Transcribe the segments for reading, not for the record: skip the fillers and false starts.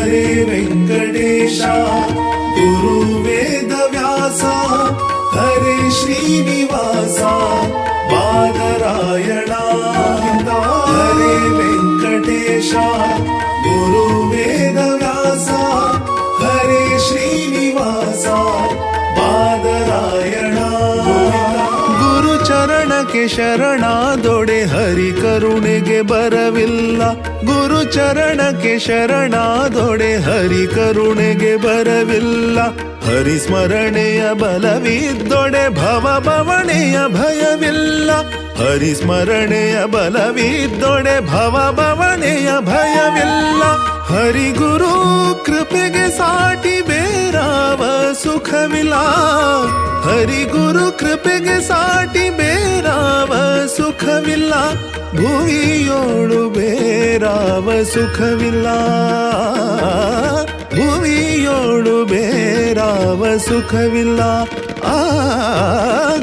ಹರೇ ವೆಂಕಟೇಶ ಗುರು ವೇದವ್ಯಾಸ ಹರೇ ಶ್ರೀನಿವಾಸ ಬಾದರಾಯಣ ಹರೇ ವೆಂಕಟೇಶ ಗುರು ವೇದವ್ಯಾಸ ಹರೇ ಶ್ರೀನಿವಾಸ ಬಾದರಾಯಣ ಗುರು ಚರಣಕ್ಕೆ ಶರಣಾದೊಡೆ ಹರಿ ಕರುಣೆಗೆ ಬರವಿಲ್ಲ ಗುರು ಚರಣಕ್ಕೆ ಶರಣಾದೊಡೆ ಹರಿ ಕರುಣೆಗೆ ಬರವಿಲ್ಲ ಹರಿಸ್ಮರಣೆಯ ಬಲವಿದ್ದೊಡೆ ಭವ ಭವಣೆಯ ಭಯವಿಲ್ಲ ಹರಿಸ್ಮರಣೆಯ ಬಲವಿದ್ದೊಡೆ ಭವ ಭವಣೆಯ ಭಯವಿಲ್ಲ ಹರಿಗುರು ಕೃಪೆಗೆ ಸಾಟಿ ಬೇರಾವ ಸುಖವಿಲ್ಲ ಹರಿಗುರು ಕೃಪೆಗೆ ಸಾಟಿ ಬೇರಾವ ಸುಖವಿಲ್ಲ ಭುವಿಯೋಳು ಬೇರಾವ ಸುಖವಿಲ್ಲ ಭುವಿಯೋಳು ಬೇರಾವ ಸುಖವಿಲ್ಲ ಆ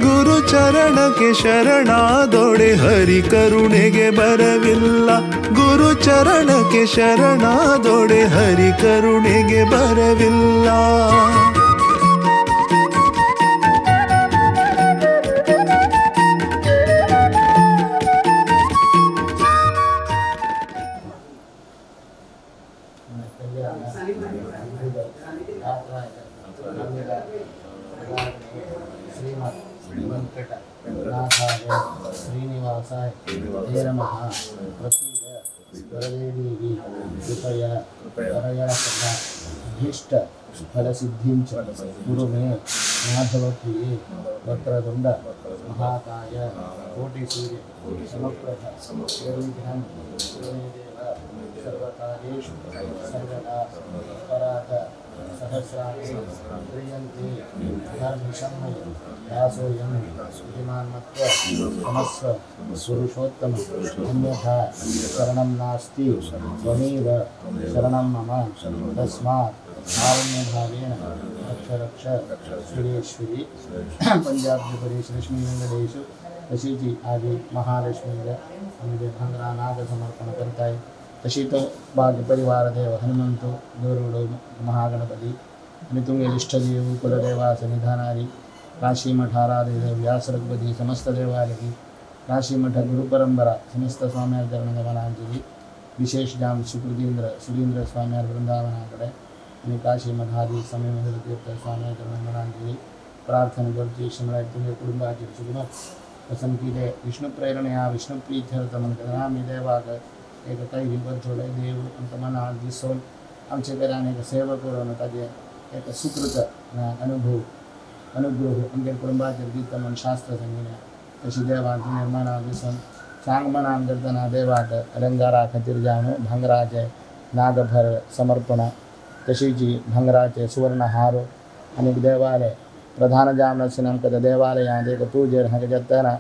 ಗುರು ಚರಣಕ್ಕೆ ಶರಣಾದೊಡೆ ಹರಿ ಕರುಣೆಗೆ ಬರವಿಲ್ಲ ಗುರು ಚರಣಕ್ಕೆ ಶರಣಾದೊಡೆ ಹರಿ ಕರುಣೆಗೆ ಬರವಿಲ್ಲ. ಶ್ರೀನಿವಾಸಾಯ ನಮಃ. ಪ್ರಸೀದ ವರದೇವಿ ಕೃಪಯ ಪರಯಾ ಸದಾ ಅಭೀಷ್ಟ ಫಲಸಿದ್ಧಿಂ ಚ ಕುರು ಮೇ ಮಾಧವಪ್ರಿಯೇ ವಕ್ರತುಂಡ ಮಹಾಕಾಯ ಕೋಟಿಸೂರ್ಯ ಸಮಪ್ರಭ ನಿರ್ವಿಘ್ನಂ ಕುರು ಮೇ ದೇವ ಸರ್ವಕಾರ್ಯೇಷು ಸರ್ವದಾ. ಅಪರಾಧ ಸಹಸ್ರಾಣಿ ಕ್ರಿಯಂತೆ ಧರ್ಮಿಷಂ ಮಯಿ ದಾಸೋಯಂ ಇಮಾನ್ ಮತ್ವ ಸಮಸ್ವ ಪುರುಷೋತ್ತಮ ಅನ್ಯಥಾ ಶರಣಂ ನಾಸ್ತಿ ತ್ವಮೇವ ಶರಣಂ ಮಮ ತಸ್ಮಾತ್ ಕಾರುಣ್ಯಭಾವೇನ ರಕ್ಷ ರಕ್ಷ ಸುರೇಶ್ವರಿ. ಪಂಜಾಬ್ಜಪದೇಶ ಲಕ್ಷ್ಮೀ ವೆಂಕಟೇಶು तशीची आदि महालक्ष्मीला आमी भांगरा नाग समर्पण करताय. तशी तो बाकी परिवार देव हनुमंतो गरुडो महागणपती आनी तुमगे इष्टदेव कुलदेवा सन्निधानारी काशी मठारादेव व्यास रघुपती समस्त देवालयी काशी मठ गुरुपरंपरा समस्त स्वाम्यार चरणगमनांजली विशेष जाम सुकृतींद्र सुरींद्र स्वाम्यार वृंदावनाकडे आनी काशी मठादी स्वामी तीर्थ स्वाम्यार चरणगमनांजली प्रार्थना करची. म्हळ्यार तुमगे कुटुंबाचेर सुखमत वसंतीले विष्णु प्रेरणया विष्णु प्रीत्यर्थ म्हणटा आमी देवाक एक कैरी बरचोडे देव आमकां मनाक दिसून आमचे घरान एक सेवा करून ताजें एक सुकृत अनुभव अनुग्रह आमगे कुटुंबाचेर दिता म्हूण शास्त्र सांगिलें. तशी देवाक तुमगे मनाक दिसून सांग मनान करतना देवाक अलंकारा खातीर जावन भांगराचें नागभर समर्पण तशीची भांगराचें सुवर्णहार आनी देवालय प्रधान जावन आसून आमकां त्या देवालयांत एक पुजेर हांगा जातना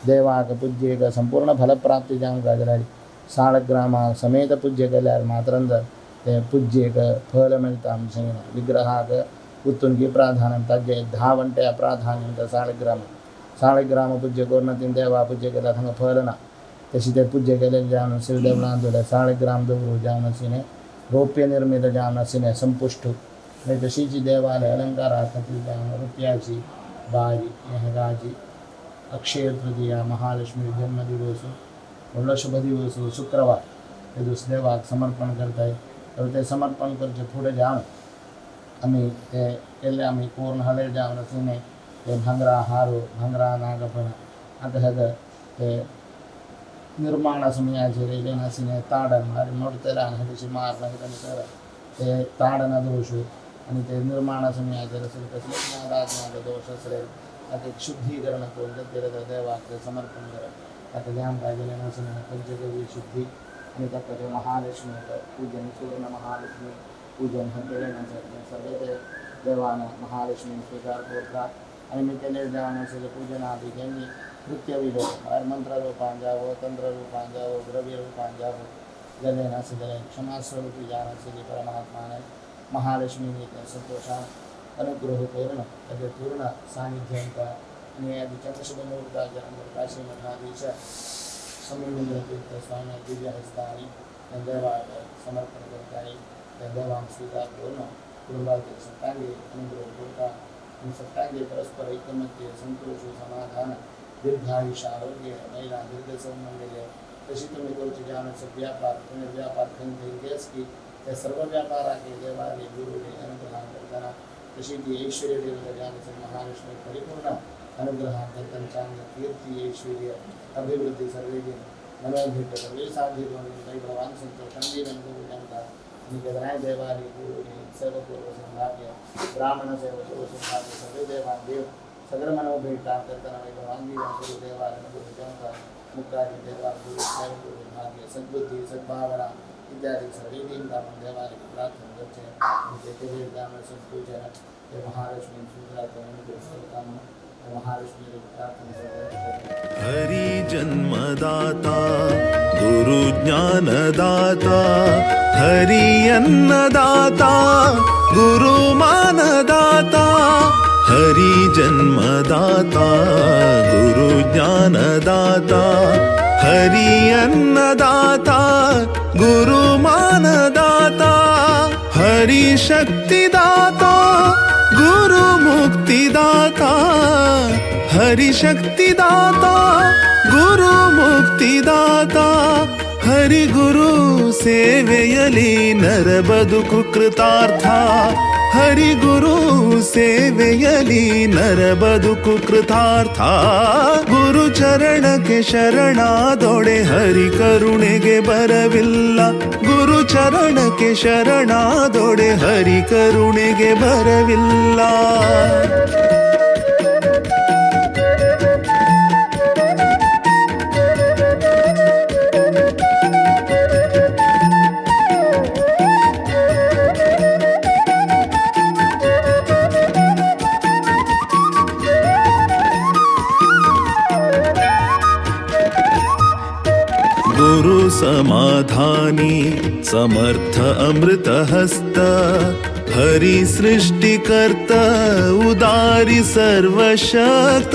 देवाक पुज्येक संपूर्ण फलप्राप्ती जावंक जाय जाल्यार साळग्रामा समेत पुज्य केल्यार मात्रंद ते पुज्येक फल मेळटा आमचें. विग्रहाक उत्तुंगी प्राधान्य ताजें 10 वंट्या प्राधान्य त्या साळग्राम साळग्राम पुज्य करून तीन देवा पुज्य केल्यार हांगा फल ना. तशी ते पुज्य केले जावन शिवदेवळांत दवरले साळग्राम दवरू जावन आशिल्लें रौप्य निर्मित जावन आशिल्लें संपुश्ट. तशीच देवालय अलंकारा खातीर जावन रुप्याची बारी हेगाची अक्षय तृतीया महालक्ष्मी जन्मदिवस व्हडलो शुभ दिवस शुक्रवार ते दीस देवाक समर्पण करताय. तर ते समर्पण करचे फुडें जावन आमी ते केल्ले आमी कोर्ण हाडले जावन आशिल्लें ते भांगरा हारो भांगरा नागफण आतां हेग ते निर्माणा समयाचेर येयलें नाशिल्लें ताडन म्हळ्यार मोडतले आनी तशी मार मागीर ते ताडना दोश आनी ते निर्माणा समयाचेर आसले कसलेच नाग दोश आसले ताका एक शुद्धीकरण करून ते देवाक ते समर्पण करप. ताका जें आमकां गेलें नासलें पंचगव्य शुद्धी आनी ताका ते महालक्ष्मीक पूजन सुवर्ण महालक्ष्मी पूजन हें केलें नासलें सगळें ते देवान महालक्ष्मी स्विकार करता. आनी मी केलें जावन आसलें पूजन आदी तेंणी कृत्यविलो म्हळ्यार मंत्र रूपान जावो तंत्र रूपान जावो द्रव्य रूपान जावो जालें नासलें जाल्यार क्षमास्वरूपी जावन आशिल्ली परमात्मान महालक्ष्मीनी त्या संतोषान अनुग्रह करून ताजें पूर्ण सानिध्य आमकां आनी ह्या दिसाच्या शुभ मुहूर्ताचेर आमकां काशी मठाधीश स्वामी तीर्थ स्वामी दिव्य हस्तांनी देवाक समर्पण करताय. त्या देवान स्वीकार करून कुटुंबाचे सट्टांगे अनुग्रह करता आनी सट्टांगे परस्पर ऐकमत्य संतोष समाधान दीर्घायुष आरोग्य महिला दीर्घ सौमंगल्य तशी तुम्ही करूची जाण व्यापार तुम्ही व्यापार खंय गेस की त्या सर्व व्यापाराके देवाले गुरुले अनुग्रह करताना तशी ती ऐश्वर्य देवता जान महालक्ष्मी परिपूर्ण अनुग्रह करताना चांगलं कीर्ती ऐश्वर्य अभिवृद्धी सर्वे मनोभीष्ट सर्वे साध्य वैभवान संतोषांगी अनुभव आणि गदराय देवाले गुरुले सेवपूर्व सौभाग्य ब्राह्मण सेवपूर्व सौभाग्य सर्वे देवान देव सगळं मनोभीष्ट करताना वैभवान गुरु देवाले गुरु जनता मुक्तारी देवा गुरु सेवपूर्व भाग्य सद्बुद्धी सद्भावना इत्यादि सर्वे देवता देवाले प्रार्थना करचे पूजन महालक्ष्मी महालक्ष्मी प्रार्थना। हरि जन्मदाता गुरु ज्ञानदाता हरि अन्नदाता गुरु मानदाता हरि जन्मदाता गुरु ज्ञानदाता हरि अन्नदाता गुरु मानदाता हरि शक्तिदाता गुरु मुक्तिदाता हरि शक्तिदाता गुरु मुक्तिदाता हरि गुरु सेवेयली नर बದುಕು ಕೃತಾರ್ಥ ಹರಿ ಗುರು ಸೇವೆಯಲಿ ನರ ಬದುಕು ಕೃತಾರ್ಥ ಗುರು ಚರಣಕ್ಕೆ ಶರಣಾದೊಡೆ ಹರಿ ಕರುಣೆಗೆ ಬರವಿಲ್ಲ ಗುರು ಚರಣಕ್ಕೆ ಶರಣಾದೊಡೆ ಹರಿ ಕರುಣೆಗೆ ಬರವಿಲ್ಲ। गुरु समाधानी समर्थ अमृत हस्त हरि सृष्टिकर्ता उदारी सर्वशक्त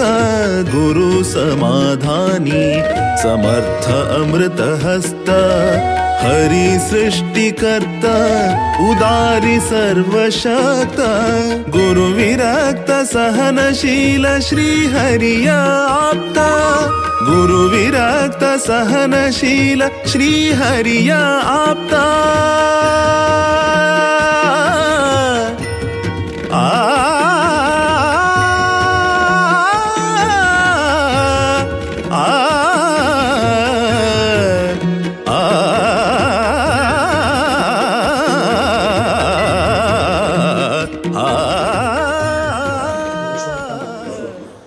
गुरु समाधानी समर्थ अमृत हस्त हरि सृष्टिकर्ता उदारी सर्वशक्त गुरु विरक्त सहनशील श्री हरिय आप्त गुरु विरक्त सहनशील श्री हरिय आप्त। आ आ आ आ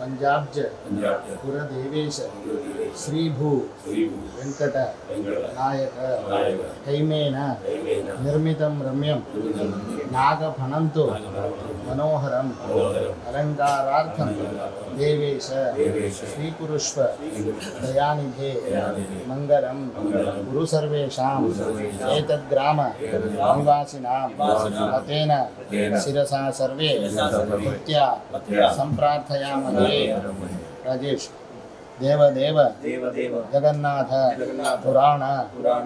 पंजाब पुरदेवेश श्रीभू वेंकट नायक हैमेन निर्मितं रम्यं नागफणन्तु मनोहरं अलंकारार्थं देवेश स्वीकुरुष्व दयानिधे मंगलं कुरु सर्वेषां एतद्ग्राम निवासिनां मतेन शिरसा सर्वे भक्त्या संप्रार्थयामहे। राजेश देव देव जगन्नाथ पुराण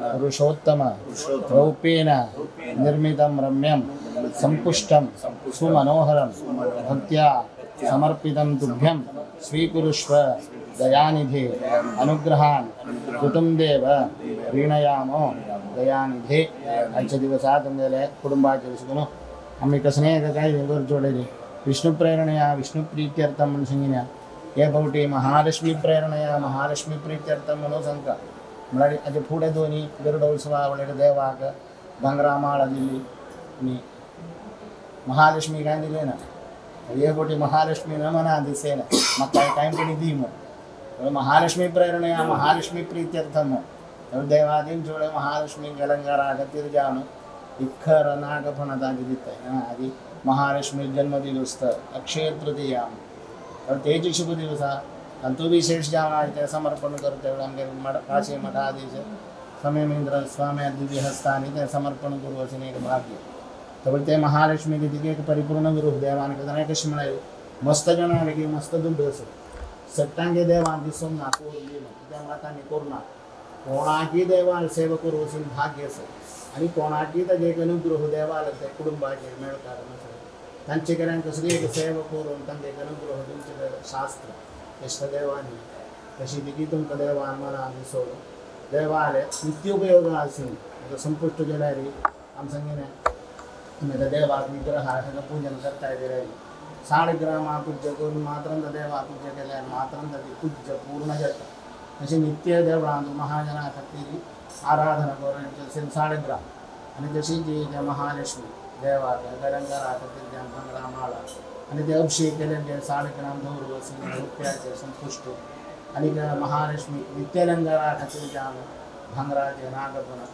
पुरुषोत्तम रौप्येन निर्मितं रम्यं संपुष्टं सुमनोहरं भक्त्या समर्पितं तुभ्यं स्वीकुरुष्व दयानिधे अनुग्रहान् कुटुं देव प्रीणयामो दयानिधे। आजच्या दिवसा तुमगेले कुटुंबाचे विसरून आम्ही कसं काय जोडले विष्णु प्रेरणया विष्णु प्रीत्यर्थं म्हणून सांगितलं हे फावटी महालक्ष्मी प्रेरणया महालक्ष्मी प्रीत्यर्थं म्हणून सांगता म्हळ्यार हाजे फुडें दोनी गरुडोत्सवा म्हणल्यार देवाक भांगरा माळ दिली आनी महालक्ष्मी कांय दिलें ना हे फावटी महालक्ष्मी न मना दिसेना म्हाका कांय कोणी दी म्हूण महालक्ष्मी प्रेरणया महालक्ष्मी प्रीत्यर्थं म्हूण देवादीन चोळे महालक्ष्मी अलंकारा खातीर जावन इखर नागफण तांचे दिताय आदी महालक्ष्मी जन्मदिवस अक्षय तृतीया तेज शुभ दिवस तांतू विशेष जावन ते समर्पण करता आमगे काशी मठाधीश समयमेंद्र स्वामी दिव्य हस्तानी ते समर्पण करू अशें एक भाग्य तर ते महालक्ष्मी तिके एक परिपूर्ण विरूप देवान करतना कशें म्हळ्यार मस्त जाणां आले की मस्त दुड्ड आसा सट्टांगे देवान दिसूंक ना कोर बी कित्याक मातांनी करूं ना कोणाकी देवाल सेवा करूं भाग्य आसा आनी कोणाकी ताजे एक अनुग्रह देवाल ते कुटुंबाचेर मेळटा तांचे कडेन कसली एक सेवा करून तांचे एक अनुग्रह दिवचें शास्त्र इश्टदेवांनी तशी लेगीत तुमकां देवान मनान सोडून देवाले नित्योपयोग आसून संपुश्ट केल्यार आम सांगें आमी आतां देवाक विग्रह हाका पूजन करताय जाल्यार साळग्रामा पूजा करून मात्रान देवा पूजा केल्यार मात्रान ताची पूजा पूर्ण जाता. तशें नित्य देवळांत महाजना खातीर आराधना करून साळग्राम आनी तशी जी महालक्ष्मी देवाक अलंकारा खातीर ज्या भांगरा माळा आनी ते अभिषेक केले साळग्राम दवरू रुप्याचे संपुश्ट आनी महालक्ष्मी नित्यलंकारा खातीर ज्या भांगराचे नागपण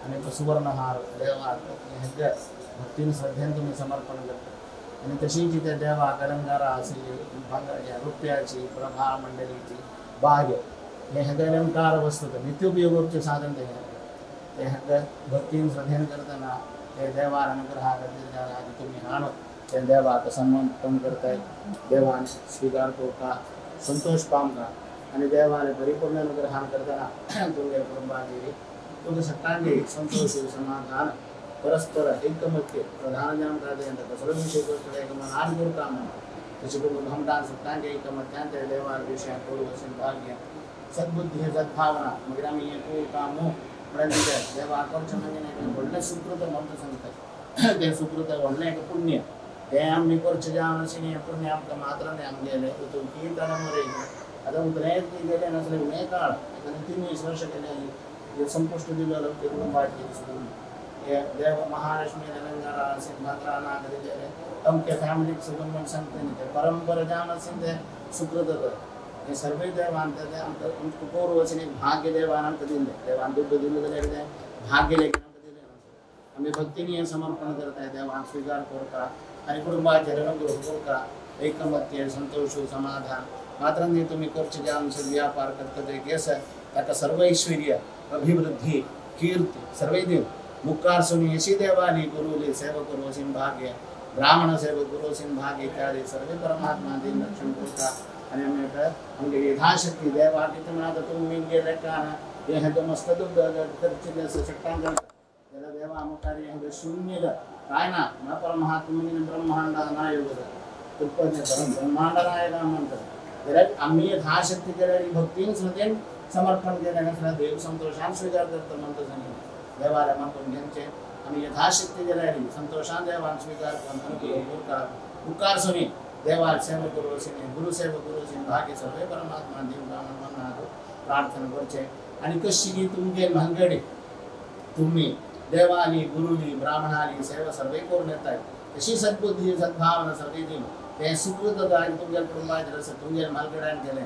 आनी सुवर्णहार देवाक हें भक्तीन श्रद्धेन तुमी समर्पण करता आनी तशीच त्या देवाक अलंकारा आशिल्ली भांगराच्या रुप्याची प्रभा मंडलीची बाग हे हें अलंकार वस्तू नित्योपयोगाचें साधन तें ते हें भक्तीन श्रद्धेन करतना ते देवार अनुग्रहा खातीर तुमी हाडून ते देवाक समर्पण करताय देवान स्विकार करता संतोष पावता आनी देवाले परिपूर्ण अनुग्रहान करतना तुमगे कुटुंबाचेर तुमकां सगळ्यांक संतोष समाधान परस्पर ऐकमत्य प्रधान जावन राहता कसलो विशय करता एकमनान करता म्हणून तशें तुमकां भामटान सगळ्यांक ऐकमत्यान त्या देवार विशयान करूं अशें भाग्य सद्बुद्धी सद्भावना मागीर आमी हें करता म्हणल्यार कितें देवा करचें मागीर व्हडलें सुकृत म्हणटा सांगता तें सुकृत व्हडलें एक पुण्य तें आमी करचें जावन अशें हें पुण्य आमकां मात्र न्ही आमगेलें उतुकी तलमुरेक आतां उतरें गेलें नासलें उणें काळ 3 वर्ष केलें संपुश्ट दिलो कुटुंबाचेर सुद्दां हे देव महालक्ष्मी अलंकारा असेल भांगरा नाग दिलेले अमके फॅमिलीक सुद्दां म्हण सांगता न्ही ते परंपरा जावन आसून ते सुकृत हे सर्वे देवान ते आमकां करू अशें एक भाग्य देवान आमकां दिल्लें देवान दुड्ड दिल्लो जाल्यार कितें भाग्य लेगीत आमकां दिलें आमी भक्तीन हें समर्पण करताय देवान स्विकार करता आनी कुटुंबाचेर अनुग्रह करता ऐकमत्य संतोष समाधान मात्र न्ही तुमी करचे जे आमचे व्यापार करता ते केस ताका सर्व ऐश्वर्य अभिवृद्धी कीर्ती सर्वय दिवन मुखार सुनी अशी देवाली गुरुली सेवा करू अशीन भाग्य ब्राह्मण सेवा करू अशीन भाग्य इत्यादी सर्वे परमात्मा दिन रक्षण करता आनी आमी आमगे यथाशक्ती देवा कितें म्हणा आतां तुमी गेले लेखान हें तो मस्त करचें सट्टान करता जाल्यार देवा मुखार हें शून्य काय ना म्हणल्यार परमात्मा ब्रह्मांड नायोग ब्रह्मांड नायक म्हणटात जाल्यार आमी यथाशक्ती केल्यार भक्तीन श्रद्धेन समर्पण केलें नासल्यार देव संतोशान स्विकार करता म्हणटा सांगिल्लें देवाले मागून घेवचें आमी यथाशक्ती केल्यार संतोशान देवान स्विकार करून अनुग्रह करता मुखार सुनी देवाल सेवा करू अशें गुरु सेवा करू अशें भाग्य सर्वे परमात्मा देव ब्राह्मण मनाक प्रार्थना करचें आनी कशी तुमगे भांगडी तुमी देवाली गुरुली ब्राह्मणाली सेवा सर्वे करून येताय तशी सद्बुद्धी सद्भावना सर्वे दिवन तें सुकृत आनी तुमगे कुटुंबाचेर आसा तुमगे म्हालगड्यान केलें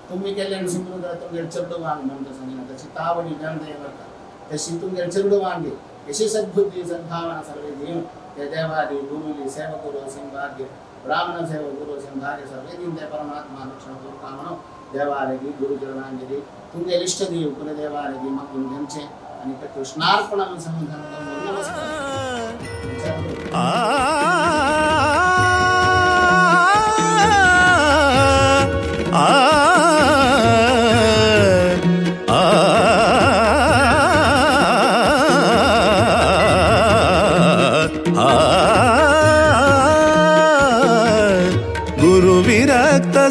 तुमी केल्लें सुकृत तुमगे चेडवांक म्हणटा सांगिना तशी तावणी जनते वता तशी तुमगे चेडवांक अशी सद्बुद्धी सद्भावना सर्वे दिवन ते देवाली गुरुली सेवा करू अशें भाग्य ब्राह्मण सेवा गुरु अशें भाग्य सर्वे दिवन ते परमात्मा रक्षण करता म्हणून देवालगी गुरुचरणांजली तुमगे इश्ट देव कुलदेवालगी मागून घेवचें आनी ते कृष्णार्पण सांगून नमस्कार.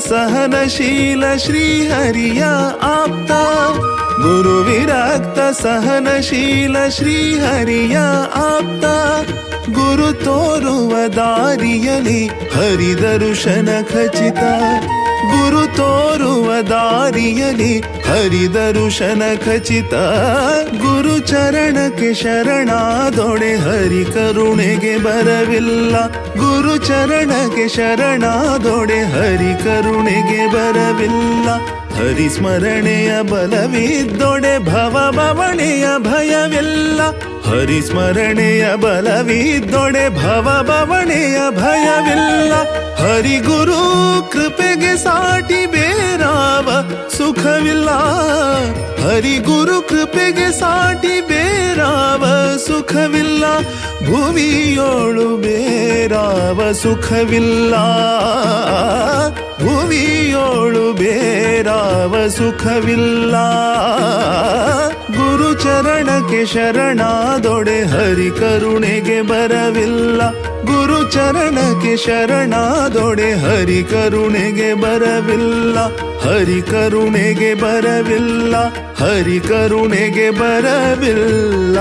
सहनशील श्रीहरिय आप्त गुरु विरक्त सहनशील श्रीहरिय आप्त गुरु तोರುವ ದಾರಿಯಲಿ ಹರಿ ದರ್ಶನ ಖಚಿತ ಗುರು ತೋರುವ ದಾರಿಯಲಿ ಹರಿ ದರ್ಶನ ಖಚಿತ ಗುರು ಚರಣಕ್ಕೆ ಶರಣಾದೊಡೆ ಹರಿ ಕರುಣೆಗೆ ಬರವಿಲ್ಲ ಗುರು ಚರಣಕ್ಕೆ ಶರಣಾದೊಡೆ ಹರಿ ಕರುಣೆಗೆ ಬರವಿಲ್ಲ ಹರಿ ಸ್ಮರಣೆಯ ಬಲವಿದ್ದೊಡೆ ಭವ ಬವಣೆಯ ಭಯವಿಲ್ಲ ಹರಿ ಸ್ಮರಣೆಯ ಬಲವಿದ್ದೊಡೆ ಭವ ಬವಣೆಯ ಭಯವಿಲ್ಲ ಹರಿ ಗುರು ಕೃಪೆಗೆ ಸಾಟಿ ಬೇರಾವ ಸುಖವಿಲ್ಲ ಹರಿ ಗುರು ಕೃಪೆಗೆ ಸಾಟಿ ಬೇರಾವ ಸುಖವಿಲ್ಲ ಭುವಿಯೋಳು ಬೇರಾವ ಸುಖವಿಲ್ಲ. ಭುವಿಯೋಳು ಬೇರಾವ ಸುಖವಿಲ್ಲ. ಗುರುಚರಣಕ್ಕೆ ಶರಣಾದೊಡೆ ಹರಿ ಕರುಣೆಗೆ ಬರವಿಲ್ಲ. ಗುರುಚರಣಕ್ಕೆ ಶರಣಾದೊಡೆ ಹರಿ ಕರುಣೆಗೆ ಬರವಿಲ್ಲ. ಹರಿ ಕರುಣೆಗೆ ಬರವಿಲ್ಲ, ಹರಿ ಕರುಣೆಗೆ ಬರವಿಲ್ಲ.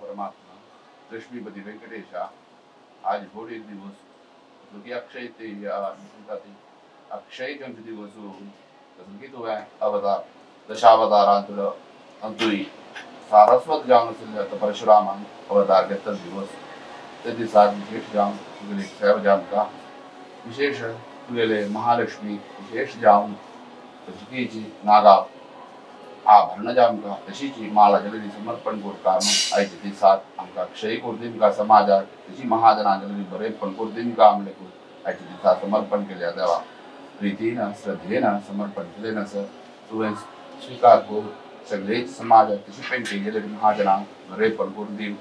परमात्मा लक्ष्मीपति वेंकटेशा आज होळी दिवस जो की अक्षय अक्षय दिवस की तुवें अवतार दशावतारांतलो अंतुय सारस्वत जावन आशिल्ले परशुरामान अवतार घेतलो दिवस ते दिसाक विशेष जावन तुगेली सेवा जामका विशेष तुगेले महालक्ष्मी विशेष जावन तशीची नागा आभरण जामका तशीची माला जलदी समर्पण करता म्हूण आयच्या दिसाक आमकां अक्षय करून समाजाक तशी महाजना जलदी बरेपण करून म्हणलें आयच्या दिसा समर्पण केल्या देवा प्रितीन श्रद्धेन समर्पण केलें आसा तुवें स्वीकार करून सगळेच समाजाक तशी पेंटी गेले महाजनांक बरेपण करून दी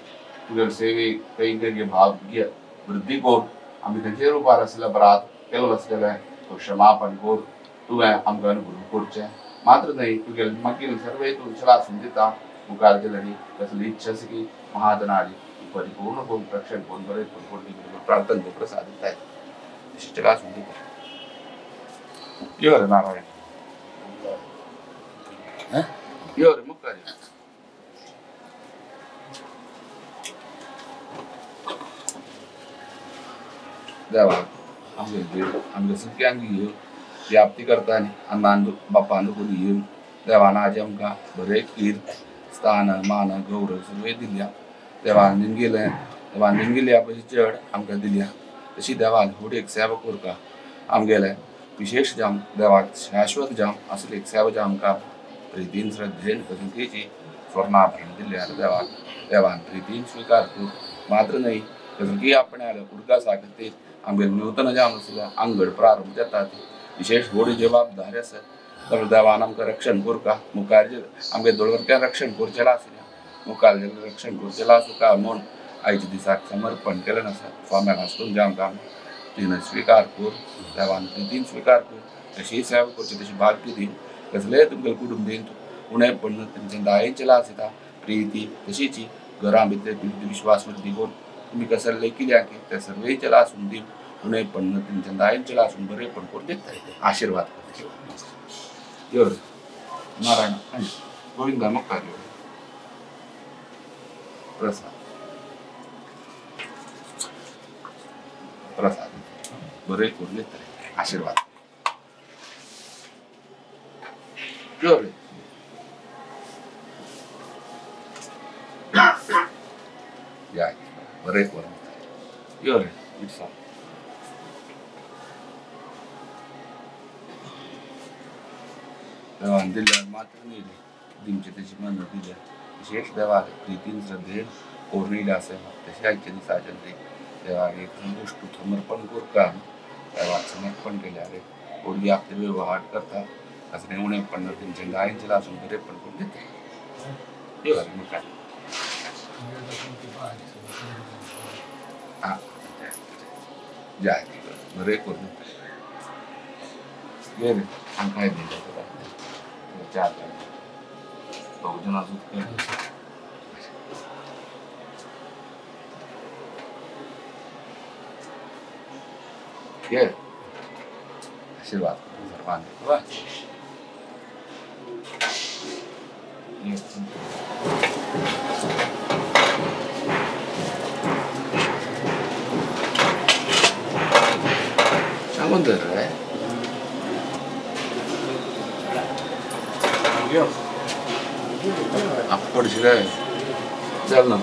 तुगेले सेवेक कैंकर्य भाग्य वृद्धी कर आमी खंयचे रुपार आसले अपराध केलो आसलें तो क्षमापण कर तुवें आमकां अनुग्रह करचें मात्र न्हय तुगेले मागीर सर्व तूं चला दिता मुखार गेली कसली इच्छा आसा की महाजनाली परिपूर्ण करून रक्षण करून बरें करून प्रार्थना प्रसाद दिताय तशी चला दिता. यो रे नारायण यो रे मुखार देवा आमगे देव आमगे सगळ्यांक येवन व्याप्ती करता न्ही अण्णान बापान करून येवन देवान आज आमकां बरें कीर्त स्थान मान गौरव सगळें दिल्या देवान गेलें देवान गेल्या पयलीं चड आमकां दिल्या तशी देवान व्हड एक सेवा करता आमगेलें विशेष जावन देवाक शाश्वत जावन असली एक सेवा जावन आमकां प्रितीन श्रद्धेन कसंकेची स्वर्णाभरण दिल्या देवाक देवान प्रितीन स्विकार कर मात्र न्हय कसंकी आपणाल्या उडकासा खातीर आमगेलें नूतन जावन आसलें आंगड प्रारंभ जाता ती विशेष व्हड जबाबदारी आसा तर देवान आमकां रक्षण करता मुखार आमगे दोळवरत्यान रक्षण करचें आसलें मुखार रक्षण करचें आसूं म्हूण आयच्या दिसाक समर्पण केलें आसा स्वाम्याक आसून जे आमकां तिणें स्विकार कर देवान प्रितीन स्विकार कर तशी सेवा करची तशी भाग्य दी कसलेय तुमगेलें कुटुंब दिन उणें पडना तुमचें दायेचें आसता प्रिती तशीची घरां भितर विश्वास वृद्धी करून तुमी कसले कित्याक ते सर्वय चला आसून दी उणें पडना तुमचें दायेन चला आसून बरें पण करून दिता आशिर्वाद यो नारायण गोविंदा मुखार यो प्रसाद प्रसाद बरें करून दितले आशिर्वाद यो रे या बरें करून यो रे विठसा देवान दिल्यार मात्र न्ही रे दिमचे तशी मन दिल्या विशेष देवाक प्रितीन श्रद्धेन कोरून आसा तशें आयच्या दिसाचें देवाक एक संतुश्ट समर्पण करता देवाक समर्पण केल्यार व्हडली आपले व्यवहार करता कसलें उणें पडना तेंचें गायन चला आसून बरें पण करून दिता. यो मुखार आं जय बरें करून दिता. रे आमकां दिता चार दोग जाण आसूं घे आशीर्वाद सर्वांनी. सांगून दर रे అప్పుడు చల్ నా